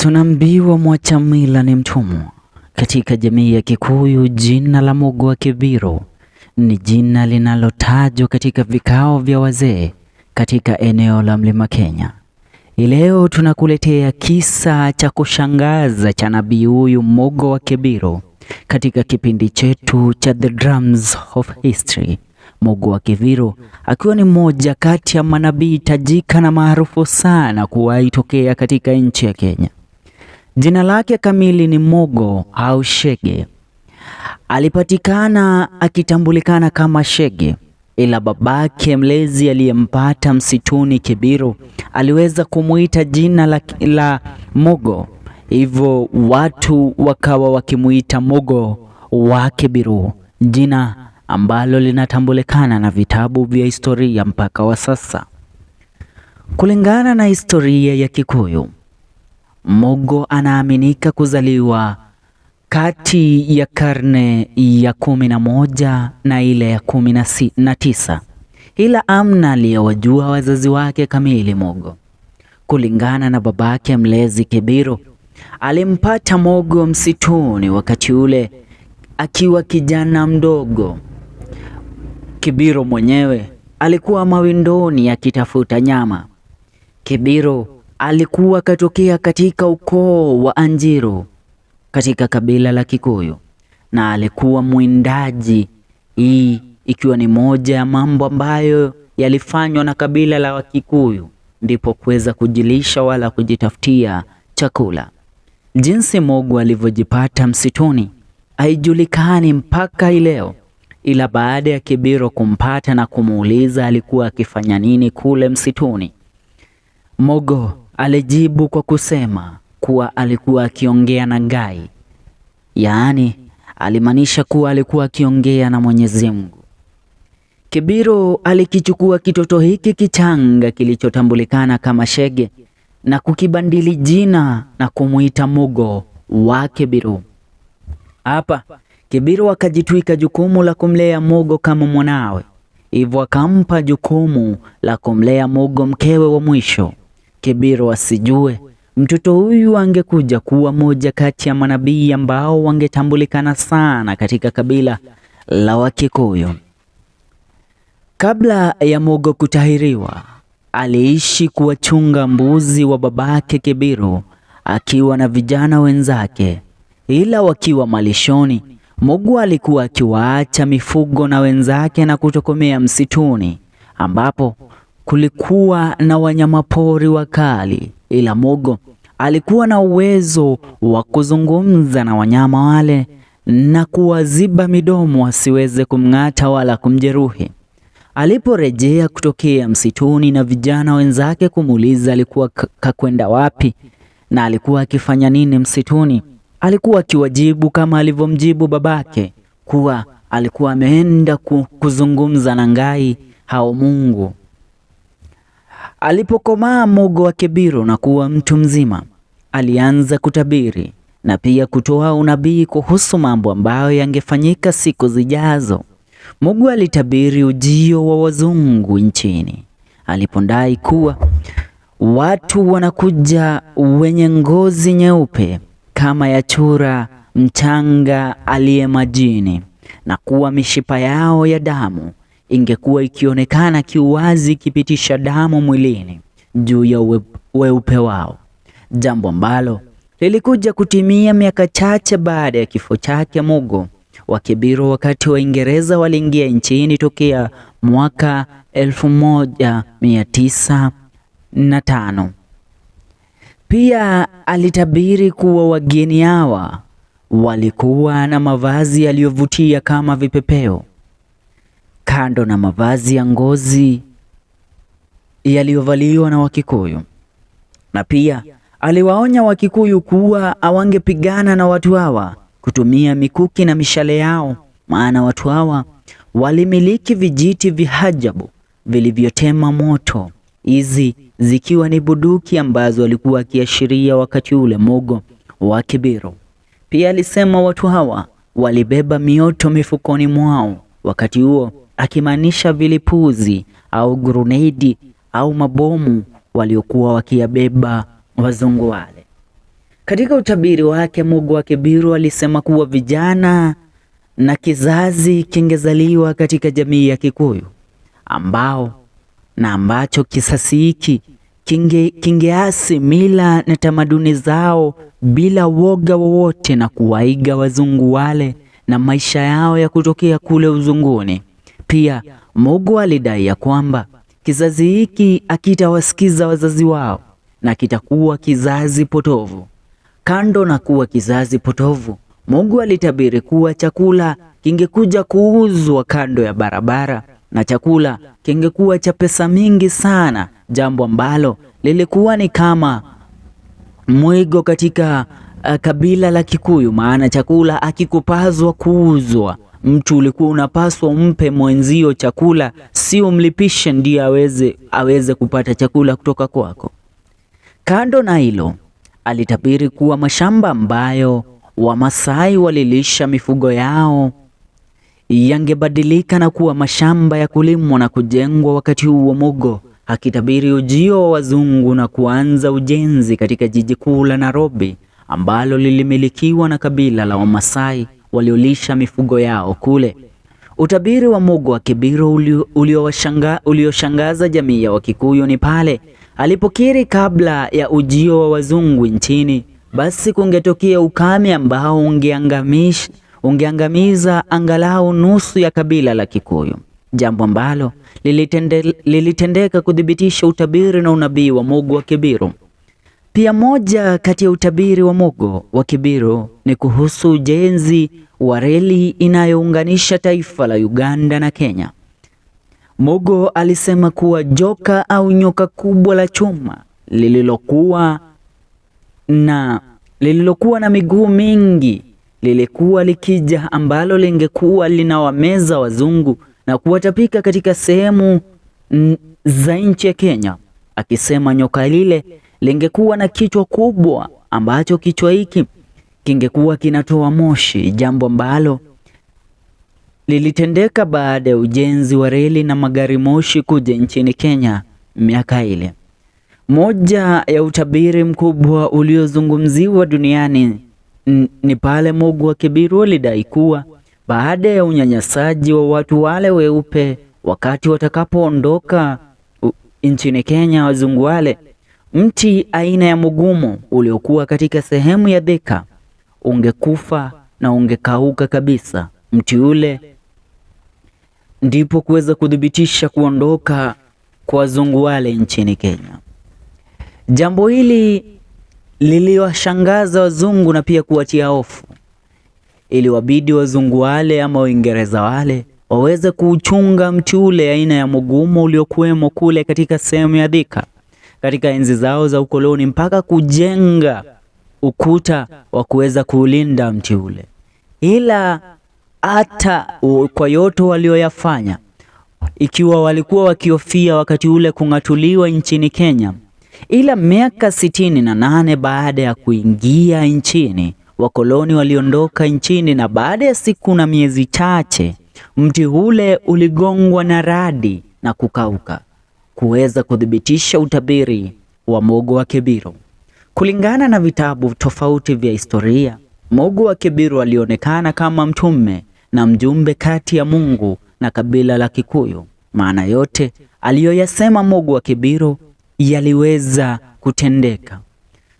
Tunaambiwa mwacha mila ni mtumwa. Katika jamii ya Kikuyu, jina la Mugo wa Kibiru ni jina linalotajwa katika vikao vya wazee katika eneo la Mlima Kenya. Leo tunakuletea kisa cha kushangaza cha nabii huyu Mugo wa Kibiru katika kipindi chetu cha The Drums of History. Mugo wa Kibiru akiwa ni mmoja kati ya manabii tajika na maarufu sana kuwahi tokea katika nchi ya Kenya. Jina lake kamili ni Mugo au Shege. Alipatikana akitambulikana kama Shege, ila babake mlezi aliyempata msituni Kibiru aliweza kumuita jina la Mugo, hivyo watu wakawa wakimuita Mugo wa Kibiru, jina ambalo linatambulikana na vitabu vya historia mpaka wa sasa. Kulingana na historia ya Kikuyu, Mugo anaaminika kuzaliwa kati ya karne ya 11 na ile ya 19, ila amna aliyewajua wazazi wake kamili. Mugo, kulingana na babake mlezi Kibiru, alimpata Mugo msituni wakati ule akiwa kijana mdogo. Kibiru mwenyewe alikuwa mawindoni akitafuta nyama. Kibiru alikuwa katokea katika ukoo wa Anjiru katika kabila la Kikuyu na alikuwa mwindaji, hii ikiwa ni moja ya mambo ambayo yalifanywa na kabila la Wakikuyu ndipo kuweza kujilisha wala kujitafutia chakula. Jinsi Mugo alivyojipata msituni haijulikani mpaka leo, ila baada ya Kibiru kumpata na kumuuliza alikuwa akifanya nini kule msituni, Mugo alijibu kwa kusema kuwa alikuwa akiongea na Ngai, yaani alimaanisha kuwa alikuwa akiongea na Mwenyezi Mungu. Kibiru alikichukua kitoto hiki kichanga kilichotambulikana kama Shege na kukibandili jina na kumuita Mugo wa Kibiru. Hapa Kibiru akajitwika jukumu la kumlea Mugo kama mwanawe, hivyo akampa jukumu la kumlea Mugo mkewe wa mwisho. Kibiru asijue mtoto huyu angekuja kuwa moja kati ya manabii ambao wangetambulikana sana katika kabila la Wakikuyu. Kabla ya Mugo kutahiriwa, aliishi kuwachunga mbuzi wa babake Kibiru akiwa na vijana wenzake, ila wakiwa malishoni, Mugo alikuwa akiwaacha mifugo na wenzake na kutokomea msituni ambapo kulikuwa na wanyamapori wakali, ila Mugo alikuwa na uwezo wa kuzungumza na wanyama wale na kuwaziba midomo wasiweze kumng'ata wala kumjeruhi. Aliporejea kutokea msituni na vijana wenzake kumuuliza alikuwa kakwenda wapi na alikuwa akifanya nini msituni, alikuwa akiwajibu kama alivyomjibu babake kuwa alikuwa ameenda kuzungumza na Ngai hao Mungu. Alipokomaa Mugo wa Kibiru na kuwa mtu mzima, alianza kutabiri na pia kutoa unabii kuhusu mambo ambayo yangefanyika siku zijazo. Mugo alitabiri ujio wa wazungu nchini, alipodai kuwa watu wanakuja wenye ngozi nyeupe kama ya chura mchanga aliye majini, na kuwa mishipa yao ya damu ingekuwa ikionekana kiuwazi ikipitisha damu mwilini juu ya weupe wao, jambo ambalo lilikuja kutimia miaka chache baada ya kifo chake Mugo wa Kibiru, wakati Waingereza waliingia nchini tokea mwaka 1905. Pia alitabiri kuwa wageni hawa walikuwa na mavazi yaliyovutia kama vipepeo, kando na mavazi ya ngozi yaliyovaliwa na Wakikuyu. Na pia aliwaonya Wakikuyu kuwa hawangepigana na watu hawa kutumia mikuki na mishale yao, maana watu hawa walimiliki vijiti vihajabu vilivyotema moto, hizi zikiwa ni bunduki ambazo walikuwa akiashiria wakati ule Mugo wa Kibiru. Pia alisema watu hawa walibeba mioto mifukoni mwao, wakati huo akimaanisha vilipuzi au gurunedi au mabomu waliokuwa wakiyabeba wazungu wale. Katika utabiri wake, Mugo wa Kibiru alisema kuwa vijana na kizazi kingezaliwa katika jamii ya Kikuyu ambao na ambacho kisasi hiki kingeasi mila na tamaduni zao bila woga wowote na kuwaiga wazungu wale na maisha yao ya kutokea kule uzunguni. Pia Mugo alidai ya kwamba kizazi hiki hakitawasikiza wazazi wao na kitakuwa kizazi potovu. Kando na kuwa kizazi potovu, Mugo alitabiri kuwa chakula kingekuja kuuzwa kando ya barabara na chakula kingekuwa cha pesa mingi sana, jambo ambalo lilikuwa ni kama mwigo katika kabila la Kikuyu, maana chakula hakikupaswa kuuzwa. Mtu ulikuwa unapaswa umpe mwenzio chakula, si umlipishe ndiye aweze kupata chakula kutoka kwako. Kando na hilo, alitabiri kuwa mashamba ambayo Wamasai walilisha mifugo yao yangebadilika na kuwa mashamba ya kulimwa na kujengwa. Wakati huo Mugo akitabiri ujio wa wazungu na kuanza ujenzi katika jiji kuu la Nairobi ambalo lilimilikiwa na kabila la Wamasai waliolisha mifugo yao kule. Utabiri wa Mugo wa Kibiru ulioshangaza jamii ya Wakikuyu ni pale alipokiri kabla ya ujio wa wazungu nchini, basi kungetokea ukame ambao ungeangamiza angalau nusu ya kabila la Kikuyu, jambo ambalo lilitendeka kuthibitisha utabiri na unabii wa Mugo wa Kibiru. Pia moja kati ya utabiri wa Mugo wa Kibiru ni kuhusu ujenzi wa reli inayounganisha taifa la Uganda na Kenya. Mugo alisema kuwa joka au nyoka kubwa la chuma lililokuwa na miguu mingi lilikuwa likija, ambalo lingekuwa linawameza wazungu na kuwatapika katika sehemu za nchi ya Kenya, akisema nyoka lile lingekuwa na kichwa kubwa ambacho kichwa hiki kingekuwa kinatoa moshi, jambo ambalo lilitendeka baada ya ujenzi wa reli na magari moshi kuja nchini Kenya miaka ile. Moja ya utabiri mkubwa uliozungumziwa duniani ni pale Mugo wa Kibiru alidai kuwa baada ya unyanyasaji wa watu wale weupe wakati watakapoondoka nchini Kenya wazungu wale, mti aina ya mugumo uliokuwa katika sehemu ya Thika ungekufa na ungekauka kabisa. Mti ule ndipo kuweza kudhibitisha kuondoka kwa wazungu wale nchini Kenya. Jambo hili liliwashangaza wazungu na pia kuwatia hofu. Iliwabidi wazungu wale ama Waingereza wale waweze kuuchunga mti ule aina ya mugumo uliokuwemo kule katika sehemu ya Thika katika enzi zao za ukoloni, mpaka kujenga ukuta wa kuweza kuulinda mti ule. Ila hata kwa yote walioyafanya, ikiwa walikuwa wakihofia wakati ule kung'atuliwa nchini Kenya, ila miaka 68 baada ya kuingia nchini, wakoloni waliondoka nchini, na baada ya siku na miezi chache mti ule uligongwa na radi na kukauka, kuweza kuthibitisha utabiri wa Mugo wa Kibiru. Kulingana na vitabu tofauti vya historia, Mugo wa Kibiru alionekana kama mtume na mjumbe kati ya Mungu na kabila la Kikuyu. Maana yote aliyoyasema Mugo wa Kibiru yaliweza kutendeka.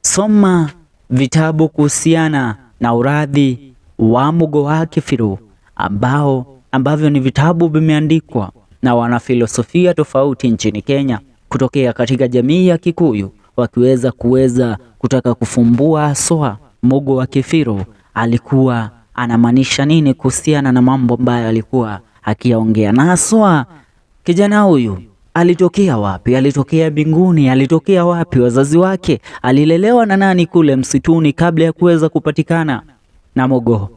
Soma vitabu kuhusiana na uradhi wa Mugo wa Kibiru ambavyo ni vitabu vimeandikwa na wanafilosofia tofauti nchini Kenya kutokea katika jamii ya Kikuyu, wakiweza kuweza kutaka kufumbua haswa Mugo wa Kibiru alikuwa anamaanisha nini kuhusiana na mambo ambayo alikuwa akiyaongea, na haswa kijana huyu alitokea wapi? Alitokea mbinguni? Alitokea wapi? Wazazi wake? Alilelewa na nani kule msituni kabla ya kuweza kupatikana na Mugo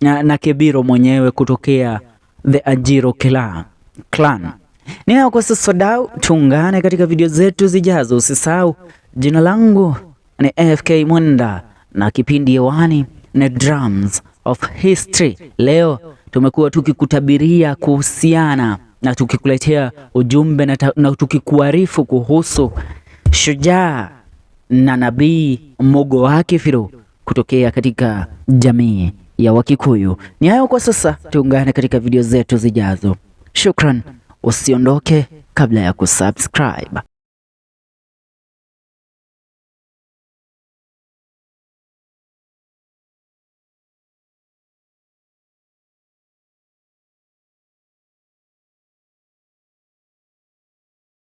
na Kibiru mwenyewe kutokea the Ajiro clan? Ni hayo kwa sasa wadau, tuungane katika video zetu zijazo. Usisahau, jina langu ni FK Mwenda na kipindi hewani ni Drums of History. Leo tumekuwa tukikutabiria kuhusiana na tukikuletea ujumbe na tukikuarifu kuhusu shujaa na Nabii Mugo wa Kibiru kutokea katika jamii ya Wakikuyu. Ni hayo kwa sasa, tuungane katika video zetu zijazo. Shukran, usiondoke kabla ya kusubscribe.